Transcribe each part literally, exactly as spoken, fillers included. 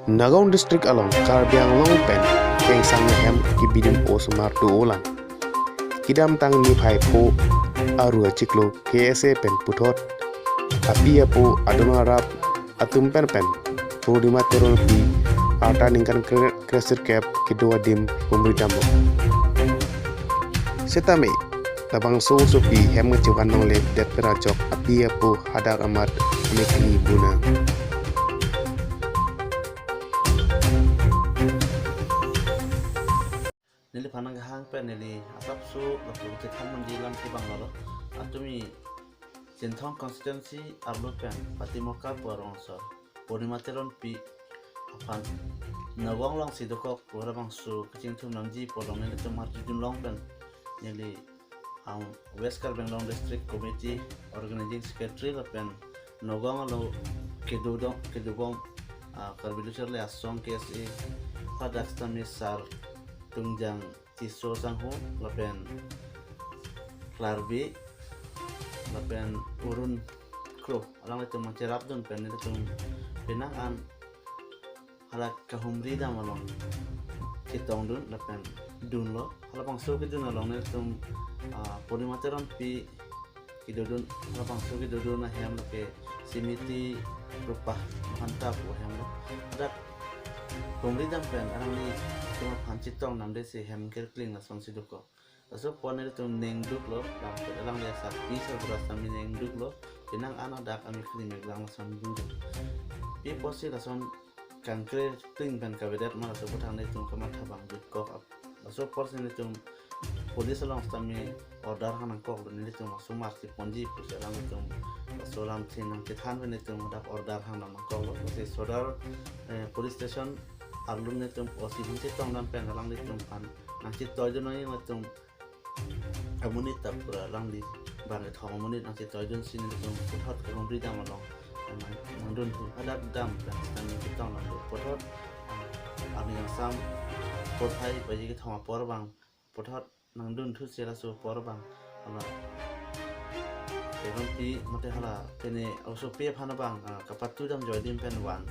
Nagaon district along Karbi Anglong pen kengsang ahem kebidun osomar do-olang. Kedamtang niphai pho aru achiklo K S A pen puthot api apo adon arap atum pen pen Purnima Teronpi arta ningkan kre-, kresirkep kedo adim humri damlo. Setame labangso osopi hem ngechevan longle det pen ajok api apo hadak amat mekri buna. Neliphan nanghang pen neli asapso lapu chethan manji alam kevang lalo. Atumi Chinthong constituency arlo pen Patimoka pu arong asor Purnima Teronpi aphan Nagaon alongsi dokok pu labangso kachingthum nangji pu along nelitum arjudun long pen neli ang West Karbi Anglong District Committee Organizing Secretary lapen Nagaon along kedodong kedobom, ah, Karbi Lo Charli Asong K S A hadak sitame Sar Tungjang Tisso Sangho lapen Klarbi lapen Urun Kro alanglitum nangcherapdun pen nelitum penang an hala kahumri dam along chetongdun lapen dunlo. Halabangso kedun along nelitum, ah, Purnima Teronpi kedodun, halabangso kedodun ahem lake Simiti Rupa Mahanta pu ahem lo. Hadak humri dam pen alanglitum aphan chetong namde si hem kerkling lasonsi dokok. Laso apor nelitum nengduklo, lapen alangli asarpi sarbura sitame nengduklo, penang an hadak amekri meklang lason buru. Pi apotsi lason kangkre ting pen kavedet ma laso aputhak nelitum kamatha abang jutkok ap. Laso apotsi nelitum police along sitame order hang nangkoklo, nelitum laso marsi ponji pusi alanglitum laso alamthe nangchethan pen nelitum hadak order hang nangkoklo. Lasi Sodar, eh, police station arlo nelitum O C aphan chetong dam pen alanglitum aphan nangchetoidun nangji nelitum amonit ta pura alangli bang kethom amonit nangchetoidunsi nelitum puthot kahumri dam along nang, nangdunthu hadak dam pen sitame chetong nanglo puthot, ah, arni angsam porphai baji kethom apor abang puthot nangdunthusi laso apor abang hala Teronpi mate hala pine osopi aphan abang, ah, kapatu dam joidim pen van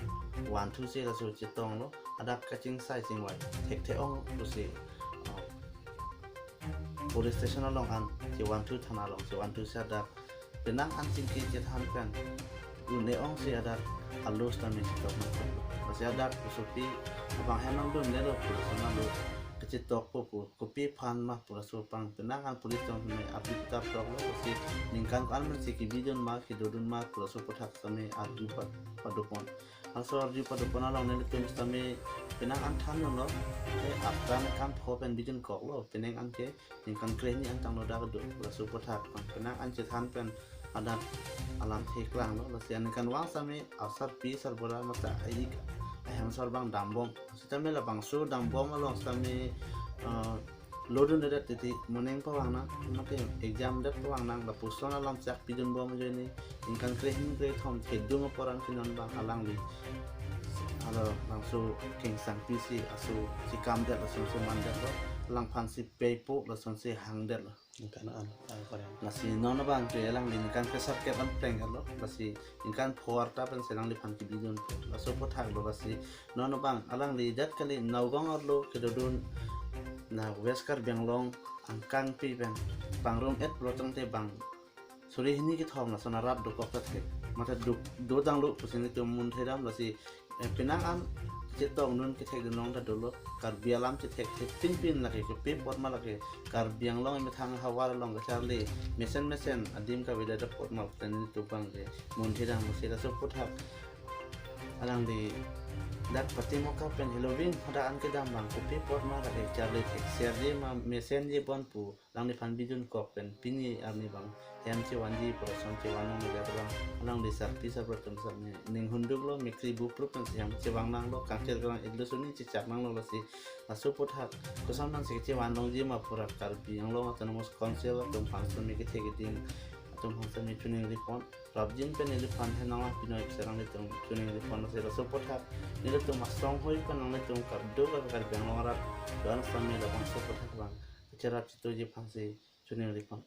vanthusi laso chetonglo. Hadak kachingsai chingvai thekthe-ong pusi, ah, police station along an chevanthu, thana along chevanthusi hadak penang an chingki chethan pen un-e-ongsi hadak alo sitame chetok nangkok. Lasi hadak osopi abang hem nangdunlelo pu lason alo kachetokpo pu, kopi aphan ma pu laso abang penang an police along sitame arju tap toklo. Lasi ningkan ko-an pensi kebidun ma kedodun ma pu laso aputhak sitame arju pa-, padopon. Laso arju padopon along nelitum sitame penang an thandunlo. Eh, apta ningkan pho pen bidunkoklo, penang an ke ningkan krehini an tanglo dak do, laso aputhak abang penang an chethan pen hadak alamthe klanglo. Lasi aningkanvang sitame asarpi sarbura mate a-ik ahem asor abang dambom. Sitame labangso dambom along sitame, eh, lodundedet titi, moning pavang nang, mate exam det pavang nang, lapuson alam chak pidunbom ajoine, ningkan krehini krethom thedung apor an ke non abang alangli halabangso kengsangpisi aso chekamdet lasonsi mandetlo, alangphansi peipo lasonsi hangdetlo. Ningkan an, ah, korea. Lasi non abang ke alangli ningkan kresirkep an plenglo, lasi ningkan pho arta pensi alangliphan kebidun. Laso aputhak lo, lasi non abang alangli det kali Nagaon arlo kedodun, na West Karbi Anglong angkangpi pen pangrum-et pulo tangte bang suri hini kethom lason arat dokok ta thek. Mate duk dodanglo pusi nelitum munthedam, lasi, eh, penang an chetongdun kethekdun long ta dolo. Karbi alam chethekthe pinpin lake, kopi apot ma lake Karbi Anglong emethang ahavar along kacharli mesen mesen adim kavedet apot ma pu nelitum abang ke munthedam. Lasi laso aputhak alangli dak Patimoka pen heloving hadak an kedam abang kopi apot ma lake charli thekserji ma mesenji bon pu alangliphan bidunkok pen pini arni abang hem chevanji pu lason chevan nanglo. Jat abang alangli sarpi sarbura atum sitame ninghunduklo, mekri buprup pensi hem chevang nanglo, kangkir kerang idlo suni chechak nanglo. Lasi laso aputhak kosam nangsi chevan longji ma pura Karbi Anglong Autonomous Council atum aphan sitame kethe keding atum aphan sitame chiningripon. Prapjin pen neliphan henang lang pinoi pserang nelitum chiningripon. Lasi laso aputhak nelitum asong hoi pen nanglitum kardom Karbi Anglong arat do-an sitame labangso aputhak abang cherap chetoji aphansi chiningripon.